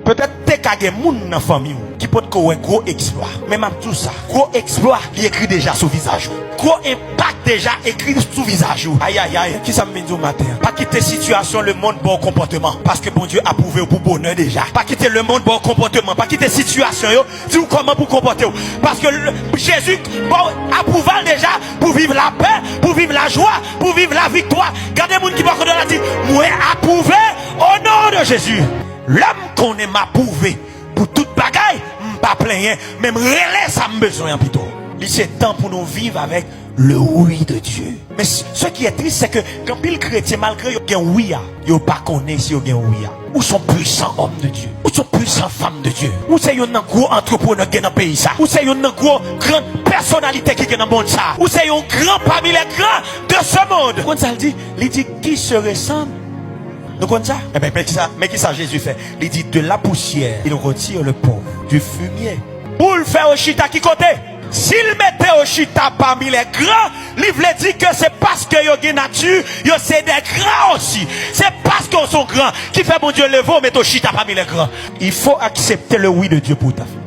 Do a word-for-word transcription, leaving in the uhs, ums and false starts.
Petèt te ka gen moun nan fanmi w ki potko wè gwo eksplwa. Men m ap di w sa, gwo eksplwa, li ekri deja sou vizaj ou. Gwo enpak deja ekri sou vizaj ou. Ayayay, kisa m vin di w maten an? Pa kite sitiyasyon lemonn ba w konpòteman, paske Bondye apwouve w pou bonè deja. Pa kite lemonn ba w konpòteman, pa kite sitiyasyon yo di w kòman pou w konpòte w. Paske l-, Jezi ba w apwouval deja pou viv lapè, pou viv lajwa, pou viv laviktwa. Gade moun ki bò kote w la, di, mwen apwouve o non de Jezi. Lè m konnen m apwouve pou tout bagay, m pa plenyen, men m rele sa m bezwen an pito. Li se tan pou nou viv avèk le oui de Dieu. Men ce qui est triste, c'est que gen anpil kretyen, malgre yo gen wi a, yo pa konnen si yo gen wi a. Ou se yon pwisan òm de Dye. Ou se yon pwisan fanm de Dye. Ou se youn nan gwo antreprenè k gen nan peyi sa. Ou se youn nan gwo gran pèsonalite ki gen nan mond sa. Ou se yon gran pami les grands de ce monde. Ou konn sa l di? Li di, qui se ressemble. Nou konn sa? Ebyen, men kisa, men kisa Jezi fè? Li di, de la poussière, il retire le pauvre du fumier. Pou l fè yo chita ki kote? Si l mete yo chita pami les grands, li vle di ke se paske yo gen nati, yo se des grands aussi. Se paske w se yon gran ki fè Bondye leve w, mete w chita pami les grands. Il faut accepter le oui de Dieu pour ta vie.